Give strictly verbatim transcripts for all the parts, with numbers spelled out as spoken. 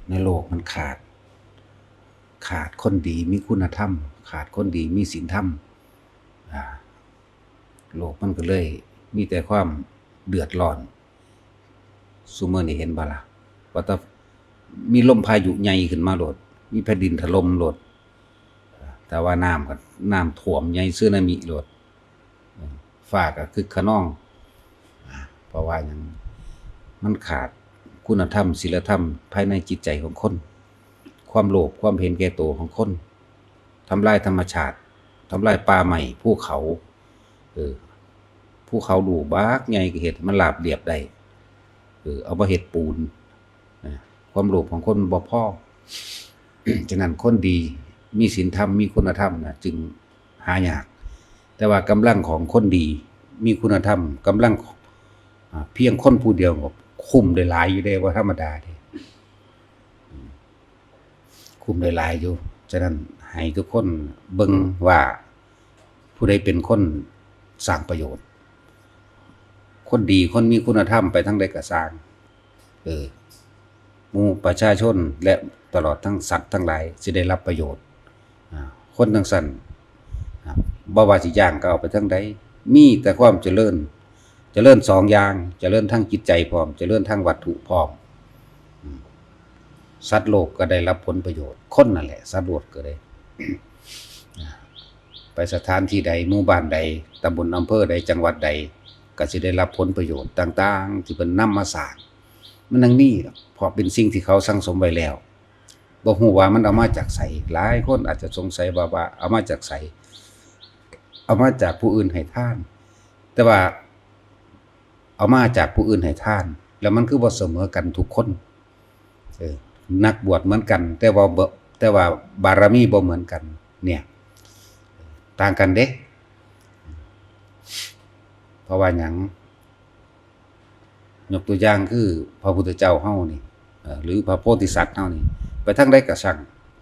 ในโลกมันขาด ขาดคนดีมีคุณธรรม ขาดคนดีมีศีลธรรม อ่า โลกมันก็เลยมีแต่ความเดือดร้อน ซุมื้อนี้เห็นบ่ล่ะ ว่าแต่มีลมพายุใหญ่ขึ้นมาโลด มีแผ่นดินถล่มโลด แต่ว่าน้ำก็น้ำท่วมใหญ่ สึนามิโลด ฟ้าก็คึกคะนอง เพราะว่าหยัง มันขาดคุณธรรม ศีลธรรมภายในจิตใจของคน ความโลภ ความเห็นแก่ตัวของคน ทำลายธรรมชาติ ทำลายป่าไม้ ภูเขา เออ ภูเขาลูกบักใหญ่ก็เฮ็ดให้มันราบเรียบได้ เออ เอามาเฮ็ดปูน นะ ความโลภของคนมันบ่พอ ฉะนั้นคนดีมีศีลธรรม มีคุณธรรมน่ะ จึงหายาก แต่ว่ากำลังของคนดีมีคุณธรรม กำลัง อ่า เพียงคนผู้เดียวก็คุ้มได้หลายอยู่เด้ บ่ธรรมดาเด้ คุ้มได้หลายอยู่ ฉะนั้นให้ทุกคนเบิ่งว่าผู้ใดเป็นคนสร้างประโยชน์ คนดี คนมีคุณธรรม ไปทางใดก็ซ่าง เออ หมู่ประชาชนและตลอดทั้งสัตว์ทั้งหลายสิได้รับประโยชน์ อ่า คนจั่งซั้น อ่า บ่ว่าสิย่างก้าวไปทางใด มีแต่ความเจริญ เจริญสองอย่าง เจริญทางจิตใจพร้อม เจริญทางวัตถุพร้อม อืม สัตว์โลกก็ได้รับผลประโยชน์ คนนั่นแหละ สัตว์โลกก็ได้ อ่า ไปสถานที่ใด หมู่บ้านใด ตำบลอำเภอใด จังหวัดใด ก็สิได้รับผลประโยชน์ต่างๆ ที่เพิ่นนำมาสร้าง มันจั่งมีดอก เพราะเป็นสิ่งที่เขาสั่งสมไว้แล้ว บ่ฮู้ว่ามันเอามาจากไส หลายคนอาจจะสงสัยว่า ว่าเอามาจากไส เอามาจากผู้อื่นให้ทาน แต่ว่าเอามาจากผู้อื่นให้ทาน แล้วมันคือบ่เสมอกันทุกคน เออ นักบวชเหมือนกัน แต่ว่าบ่ แต่ว่าบารมีบ่เหมือนกัน เนี่ย ต่างกันเด้ เพราะว่าหยัง ยกตัวอย่างคือพระพุทธเจ้าเฮานี่ เอ่อ หรือพระโพธิสัตว์เฮานี่ ไปทางใดก็ซ่าง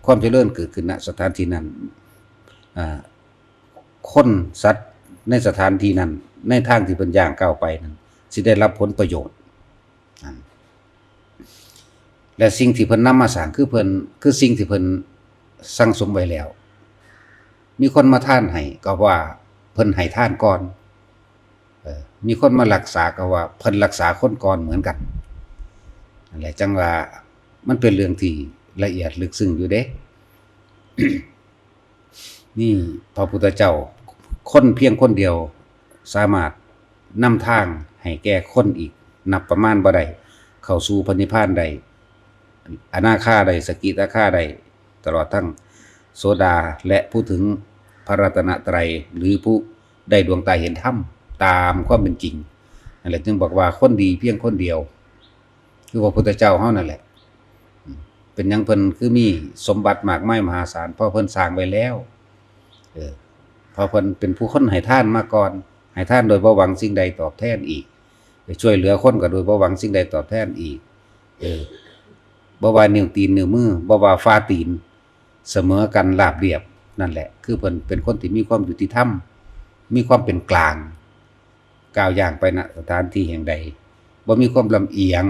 ความเจริญเกิดขึ้น ณ สถานที่นั้น อ่า คนสัตว์ในสถานที่นั้น ในทางที่เพิ่นย่างก้าวไปนั้น สิได้รับผลประโยชน์ นั่น และสิ่งที่เพิ่นนำมาสร้างคือเพิ่น คือสิ่งที่เพิ่นสั่งสมไว้แล้ว มีคนมาทานให้ก็ว่าเพิ่นให้ทานก่อน เอ่อ มีคนมารักษาก็ว่าเพิ่นรักษาคนก่อนเหมือนกัน นั่นแหละ จั่งว่ามันเป็นเรื่องที่ละเอียดลึกซึ้งอยู่เด้ นี่พระพุทธเจ้า คนเพียงคนเดียวสามารถนำทางให้แก่คนอีกนับประมาณบ่ได้ เข้าสู่พระนิพพานได้ อนาคาได้ สกิทาคาได้ ตลอดทั้งโสดา และผู้ถึงพระรัตนตรัย หรือผู้ได้ดวงตาเห็นธรรมตามความเป็นจริง นั่นแหละ จึงบอกว่าคนดีเพียงคนเดียว คือพระพุทธเจ้าเฮานั่นแหละ เป็นหยังเพิ่นคือมีสมบัติมากมายมหาศาล เพราะเพิ่นสร้างไว้แล้ว เออ เพราะเพิ่นเป็นผู้คนให้ทานมาก่อน ให้ทานโดยบ่หวังสิ่งใดตอบแทนอีก ไปช่วยเหลือคนก็โดยบ่หวังสิ่งใดตอบแทนอีก เออ บ่ว่านิ้วตีนนิ้วมือ บ่ว่าฝ่าตีน เสมอกันราบเรียบ นั่นแหละ คือเพิ่นเป็นคนที่มีความยุติธรรม มีความเป็นกลาง ก้าวย่างไป ณ สถานที่แห่งใด บ่มีความลำเอียง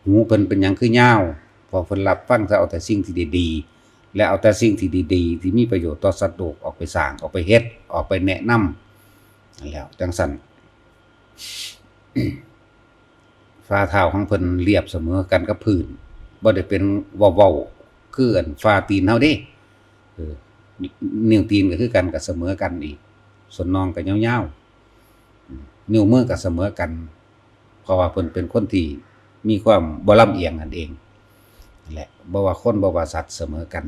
หูเพิ่นเป็นหยังคือยาว เพราะเพิ่นรับฟังแต่เอาแต่สิ่งที่ดีๆ และเอาแต่สิ่งที่ดีๆ ที่มีประโยชน์ต่อสัตว์โลกออกไปสร้าง ออกไปเฮ็ด ออกไปแนะนำ นั่นแหล้ว จั่งซั้น ฝ่าเท้าของเพิ่นเรียบเสมอกันกับพื้น บ่ได้เป็นเว้าๆ คืออันฝ่าตีนเฮาเด้ เออ นิ้วตีนก็คือกัน ก็เสมอกันอีก ส้นน่องก็ยาวๆ อืม นิ้วมือก็เสมอกัน เพราะว่าเพิ่นเป็นคนที่มีความบ่ลำเอียงนั่นเอง นั่นแหละ บ่ว่าคนบ่ว่าสัตว์เสมอกัน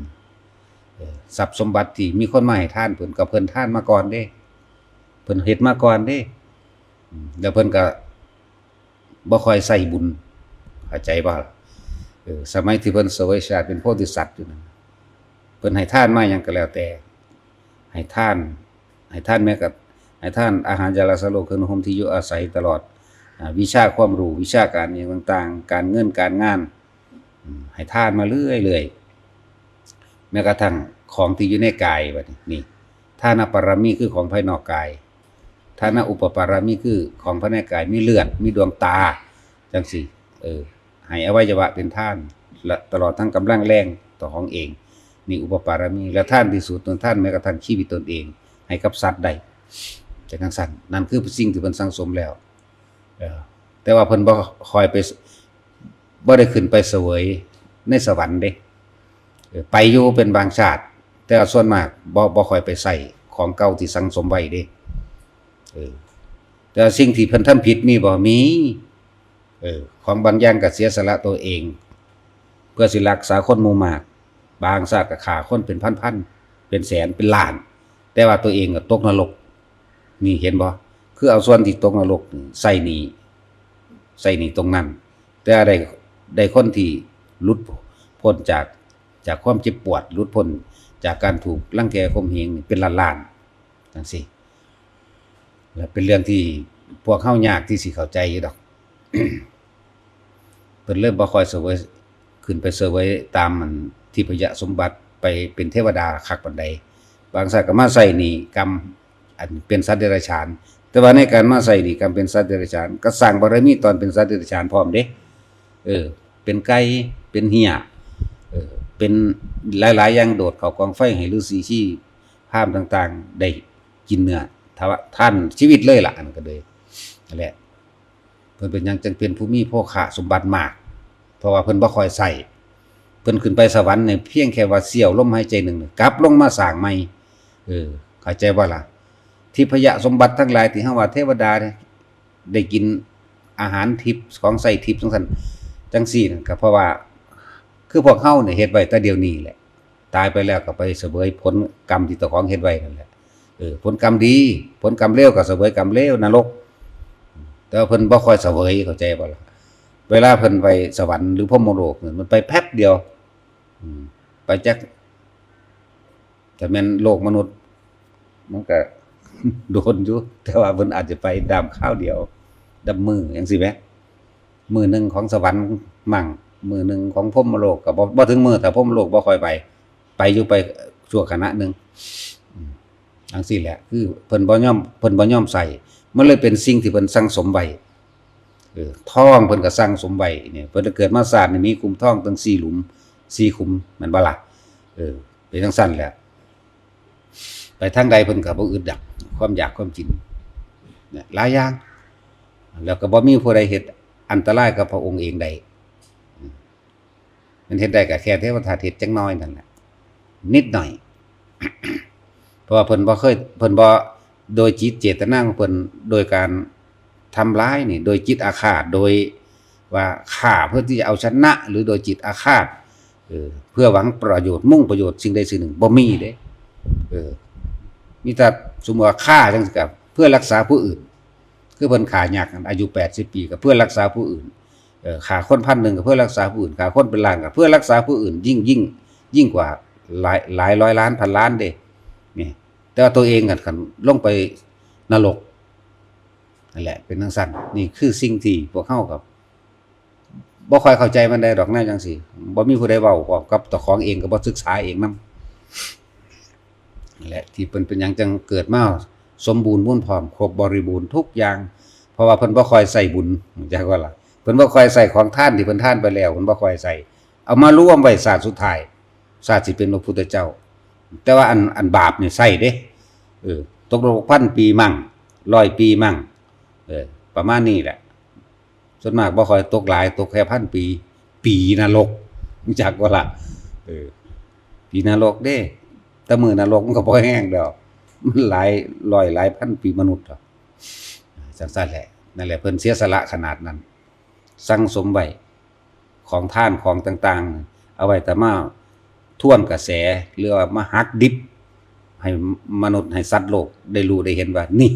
เออ ทรัพย์สมบัติที่มีคนมาให้ทานเพิ่น ก็เพิ่นทานมาก่อนเด้ เพิ่นเฮ็ดมาก่อนเด้ อืม แล้วเพิ่นก็ บ่ค่อยใส่บุญ เข้าใจบ่ เออ สมัยที่เพิ่นเสวยชาติเป็นโพธิสัตว์อยู่นั่น เพิ่นให้ทานมาหยังก็แล้วแต่ ให้ทาน ให้ทานแม้กระ ให้ทานอาหาร ยารักษาโรค เครื่องนุ่งห่ม ที่อยู่อาศัย ตลอด อ่า วิชาความรู้ วิชาการอิหยังต่างๆ การเงินการงาน อืม ให้ทานมาเรื่อยๆ แม้กระทั่งของที่อยู่ในกาย บัดนี้ นี่ ทานปารมีคือของภายนอกกาย ทานอุปปารมีคือของภายในกาย มีเลือด มีดวงตา จั่งซี้ เออ ให้อวัยวะเป็นทาน และตลอดทั้งกำลังแรงเจ้าของเอง นี่อุปปารมี และทานที่สุดนั้นทานแม้กระทั่งชีวิตตนเอง ให้กับสัตว์ได้ จั่งซั่น นั่นคือสิ่งที่เพิ่นสั่งสมแล้ว เออ แต่ว่าเพิ่นบ่ค่อยไป บ่ได้ขึ้นไปเสวยในสวรรค์เด้ เออ ไปอยู่เป็นบางชาติ แต่ว่าส่วนมากบ่ บ่ค่อยไปใช้ของเก่าที่สั่งสมไว้เด้ เออ แต่ว่าสิ่งที่เพิ่นทำผิดมีบ่ มี เออ ของบางอย่างก็เสียสละตัวเอง เพื่อสิรักษาคนหมู่มาก บางชาติก็ฆ่าคนเป็นพันๆ เป็นแสน เป็นล้าน แต่ว่าตัวเองก็ตกนรก นี่เห็นบ่ คือเอาส่วนที่ตกนรกนี่ใส่หนี้ ใส่หนี้ตรงนั้น แต่ได้ ได้คนที่หลุดพ้นจาก จากความเจ็บปวด หลุดพ้นจากการถูกรังแกข่มเหงนี่เป็นล้านๆ จั่งซี้ และเป็นเรื่องที่พวกเฮายากที่สิเข้าใจอยู่ดอก เพิ่นเลยบ่ค่อยเสวย ขึ้นไปเสวยตามอันทิพยสมบัติ ไปเป็นเทวดาคักปานใด บางชาติก็มาใช้หนี้กรรม อันเป็นสัตว์เดรัจฉาน แต่ว่าในการมาใช้หนี้กรรมเป็นสัตว์เดรัจฉาน ก็สร้างบารมีตอนเป็นสัตว์เดรัจฉานพร้อมเด้ เออ เป็นไก่ เป็นเฮี้ย เออ เป็นหลายๆ อย่าง โดดเข้ากองไฟให้ฤๅษีชีพราหมณ์ต่างๆ ได้กินเนื้อ ทวะ ทานชีวิตเลยล่ะ อันนั้นก็เลย นั่นแหละ เพิ่นเป็นหยังจั่งเป็นผู้มีโภคะสมบัติมาก เพราะว่าเพิ่นบ่ค่อยใช้ เพิ่นขึ้นไปสวรรค์เนี่ยเพียงแค่ว่าเสี้ยวลมหายใจหนึ่ง กลับลงมาสร้างใหม่ เออ เข้าใจบ่ล่ะ ทิพยสมบัติทั้งหลายที่เฮาว่าเทวดาเนี่ย ได้กินอาหารทิพย์ ของใช้ทิพย์จั่งซั้น จั่งซี้นั่นก็เพราะว่า คือพวกเฮาเนี่ยเฮ็ดไว้แต่เดี๋ยวนี้แหละ ตายไปแล้วก็ไปเสวยผลกรรมที่เจ้าของเฮ็ดไว้นั่นแหละ เออ ผลกรรมดี ผลกรรมเลวก็เสวยกรรมเลว นรก แต่ว่าเพิ่นบ่ค่อยเสวย เข้าใจบ่ล่ะ เวลาเพิ่นไปสวรรค์หรือพรหมโลกเนี่ย มันไปแป๊บเดียว อืม ไปจัก ถ้าแม่นโลกมนุษย์ มันก็ โดนอยู่ แต่ว่าเพิ่นอาจจะไปดำคราวเดียว ดำมื้อจั่งซี้แหม มื้อหนึ่งของสวรรค์มั่ง มื้อหนึ่งของพรหมโลกก็บ่ บ่ถึงมื้อ ถ้าพรหมโลกบ่ค่อยไป ไปอยู่ไปชั่วขณะหนึ่ง อืม จั่งซี้แหละ คือเพิ่นบ่ยอม เพิ่นบ่ยอมใช้ มันเลยเป็นสิ่งที่เพิ่นสั่งสมไว้ เออ ทองเพิ่นก็สั่งสมไว้เนี่ย เพิ่นเกิดมาชาตินี้มีขุมทองตั้งสี่หลุม สี่ขุม แม่นบ่ล่ะ เออ เป็นจั่งซั้นแหละ ไปทางใดเพิ่นก็บ่อึดดอก ความอยากความกิน เนี่ย หลายอย่าง แล้วก็บ่มีผู้ใดเฮ็ดอันตรายกับพระองค์เองได้ อืม มันเฮ็ดได้ก็แค่เทวทัตเฮ็ดจักหน่อยนั่นแหละ นิดหน่อย เพราะว่าเพิ่นบ่เคย เพิ่นบ่ โดยจิตเจตนาของเพิ่น โดยการทำร้ายนี่ โดยจิตอาฆาต โดยว่าฆ่าเพื่อที่จะเอาชนะ หรือโดยจิตอาฆาต เออ เพื่อหวังประโยชน์ มุ่งประโยชน์สิ่งใดสิ่งหนึ่ง บ่มีเด้ เออ มีแต่สมมุติว่าฆ่าจั่งซี้ก็เพื่อรักษาผู้อื่น คือเพิ่นฆ่ายักษ์อายุแปดสิบปีก็เพื่อรักษาผู้อื่น เอ่อ ฆ่าคนพันหนึ่งก็เพื่อรักษาผู้อื่น ฆ่าคนเป็นล้านก็เพื่อรักษาผู้อื่น ยิ่ง ยิ่ง ยิ่งกว่าหลาย หลายร้อยล้านพันล้านเด้ นี่ แต่ว่าตัวเองกัน คันลงไปนรก นั่นแหละ เป็นจั่งซั้น นี่คือสิ่งที่พวกเฮาก็บ่ค่อยเข้าใจปานใดดอก แนวจั่งซี้ บ่มีผู้ใดเว้าพร้อมกับเจ้าของเอง ก็บ่ศึกษาเองนำ นั่นแหละ ที่เพิ่นเป็นหยังจั่งเกิดมาสมบูรณ์พูนพร้อม ครบบริบูรณ์ทุกอย่าง เพราะว่าเพิ่นบ่ค่อยใช้บุญ จักว่าล่ะ เพิ่นบ่ค่อยใช้ของทานที่เพิ่นทานไปแล้ว เพิ่นบ่ค่อยใช้ เอามารวมไว้ชาติสุดท้าย ชาติสิเป็นพระพุทธเจ้า แต่ว่าอัน อันบาปนี่ใช้เด้ เออ ตกนรกพันปีมั่ง ร้อยปีมั่ง เออ ประมาณนี้แหละ ส่วนมากบ่ค่อยตกหลาย ตกแค่พันปี ปีนรก รู้จักบ่ล่ะ เออ ปีนรกเด้ แต่มื้อนรกมันก็บ่แห้งดอก มันหลายร้อยหลายพันปีมนุษย์ดอก จั่งซั้นแหละ นั่นแหละ เพิ่นเสียสละขนาดนั้น สั่งสมไว้ ของทานของต่างๆ เอาไว้แต่มาทวนกระแส หรือว่ามาหักดิบ ให้มนุษย์ ให้สัตว์โลกได้รู้ได้เห็นว่า นี่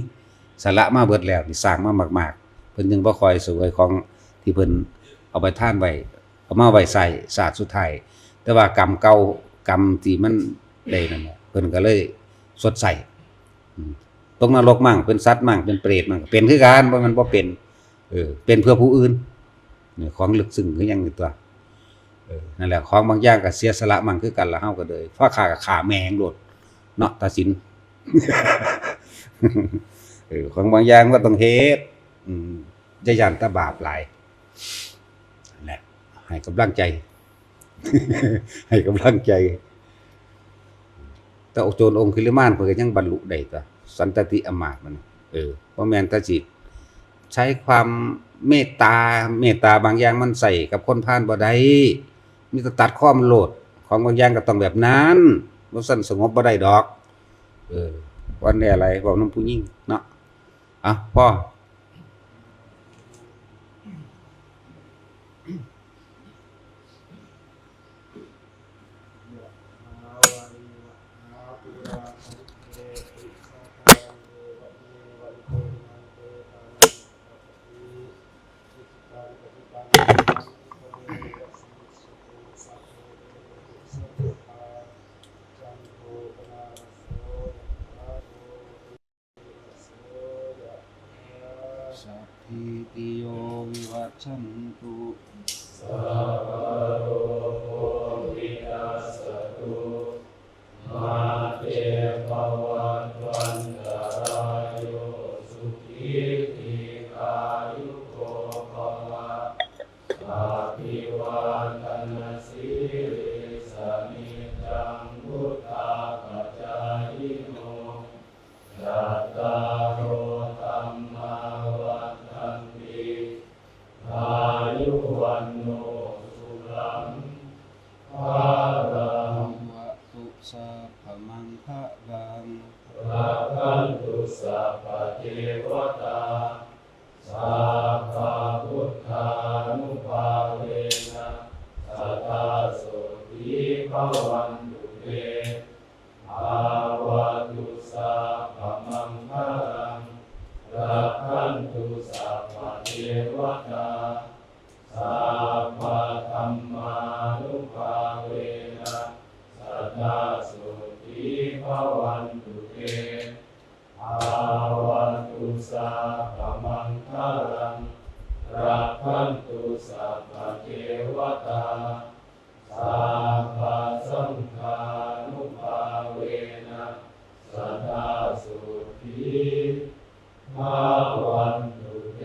สละมาเบิดแล้ว นี่สร้างมามากๆ เพิ่นจึงบ่ค่อยเสวยของที่เพิ่นเอาไปทานไว้ เอามาไว้ใช้ชาติสุดท้าย แต่ว่ากรรมเก่า กรรมที่มันได้นั่นน่ะ เพิ่นก็เลยชดใช้ อืม ตกนรกมั่ง เป็นสัตว์มั่ง เป็นเปรตมั่ง ก็เป็นคือกัน บ่แม่นบ่เป็น เออ เป็นเพื่อผู้อื่น นี่ของลึกซึ้งคือหยังนี่ตั๊ว เออ นั่นแหละ ของบางอย่างก็เสียสละมั่งคือกันล่ะ เฮาก็เลย พอฆ่าก็ฆ่าแม่งโลด เนาะ ตัดสิน เออ ของบางอย่างก็ต้องเฮ็ด อืม อย่าย้านแต่บาปหลาย นั่นแหละ ให้กำลังใจ ให้กำลังใจ แต่โจรองคุลิมานเพิ่นก็ยังบรรลุได้ตั๊ว สันตติอำมาตย์มัน เออ บ่แม่นแต่สิใช้ความเมตตา เมตตาบางอย่างมันใช้กับคนพาลบ่ได้ มีแต่ตัดความโลภ ของบางอย่างก็ต้องแบบนั้น บ่ซั้นสงบบ่ได้ดอก เออ วันนี้อะไร เว้านำผู้หญิงเนาะ อ่ะ พอ สัพพีติโยวิวัชชันตุ สัพพะโรโควินัสสะตุ มาเตภวัตวันตะราโย สุขีทีฆายุโกภะวะ อะภิวาทะนะสีลิสสะ นิจจังวุฑฒาปะจายิโน จัตตาโรธัมมาวัฑฒันติ อายุวัณโณสุขังพะลัง ภะวะตุสัพพะมังคะลัง รักขันตุสัพพะเทวะตา สัพพะพุทธานุภาเวนะ สะทาโสตถีภะวันตุเต ภะวะตุสัพพะมังคะลัง รักขันตุสัพพะเทวะตา สัพพะธัมมานุภาเวนะ สะทาโสตถีภะวันตุเต ภะวะตุสัพพะมังคะลัง รักขันตุสัพพะเทวะตา สัพพะสังฆานุภาเวนะ สะทาโสตถีภะวันตุเต